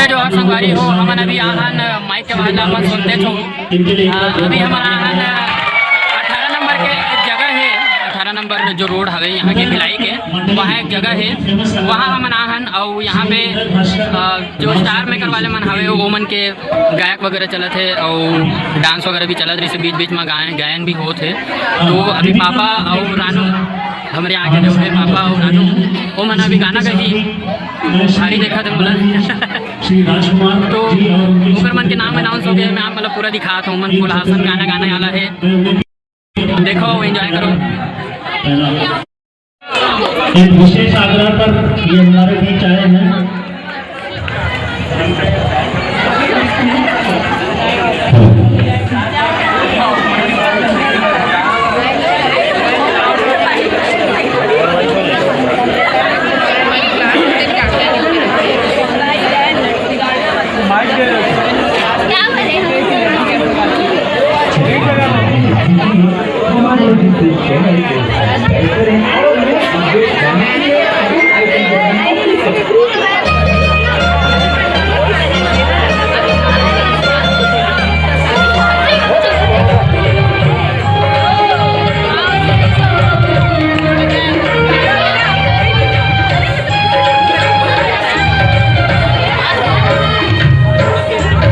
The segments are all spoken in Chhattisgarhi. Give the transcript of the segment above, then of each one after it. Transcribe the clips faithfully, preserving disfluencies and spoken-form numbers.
जोहार संगवारी हो, हमन अभी आहन माइक के बारे में अपन सुनते छो। अ, अभी हमन आहन अठारह नंबर के एक जगह है, अठारह नंबर जो रोड हवे यहाँ के भिलाई के, वहाँ एक जगह है, वहाँ हमन आहन। और यहाँ पे अ, जो स्टार मेकर वाले मन हवे, वो मन के गायक वगैरह चलत है और डांस वगैरह भी चलत रहिस, बीच बीच में गायन गायन भी होत है। तो अभी पापा और रानू, हमरे आगे जो है पापा और रानू, वो मन अभी गाना गही, सारी देखा थे बोला। श्री राजकुमार तो जी और उनकी ओकर मन के नाम अनाउंस हो गए, मैं आप मतलब पूरा दिखात हूँ, मन फुलहासन गाना गाने वाला है, देखो, एंजॉय करो। एक विशेष आग्रह पर ये हमारे बीच आए हैं।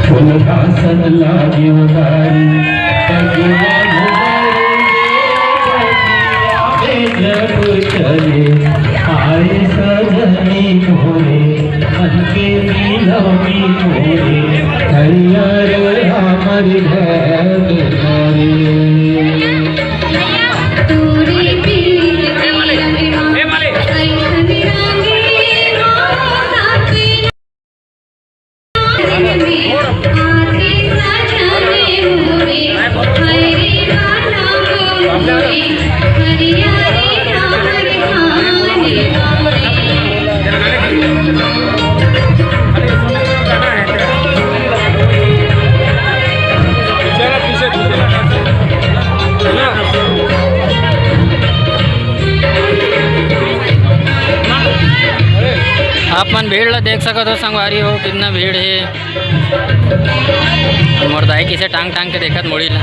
फुलहासन लागे उदारी, पगुआ घुमाए रे पगुआ में जब चले आए सजनी मोरे, मन के मिलौनी मोरे, हरियर हमर घर मोरे। आप मन भीड़ ला देख सकत हो संगवारी हो, कितना भीड़ है। मोर दाई किसे टांग टांग के देखत मुड़ी ला।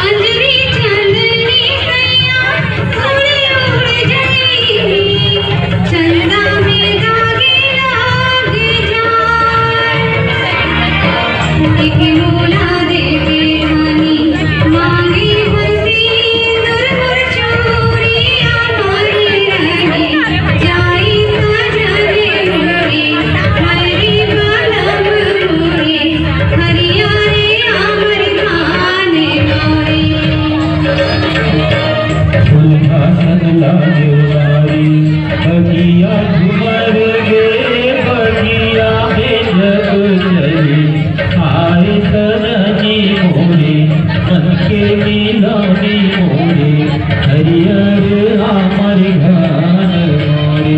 अंजरी चांदनी सैया उड़ उड़ जाई, चंदा में दागे लाग जाए। एक मोला दे दे हानी, मांगी बसी दुर दुर चूड़िया मारी रानी, जाई सजने मोरे, हरी बालम मोरे, हरिया रे आमर धान मोरे। फुलहा सन लागे बारी, बगिया झुमर गे, बगिया में जग चली। आए सजनी मोरे, मन के मिलानी मोरे, हरियर आमर धान मोरे।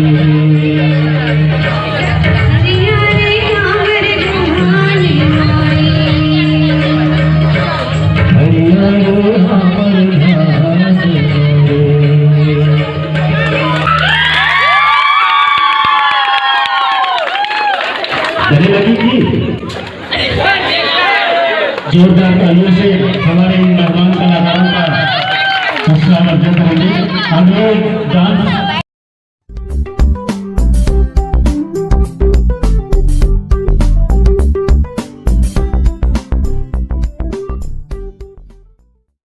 हरियर आमर धान मोरे। हरियर आमर धान मोरे। गले लगी थी। जोरदार तालियों से हमारे इन मेहमान कलाकारों का हौसला अफजाई करेंगे। अगले डांस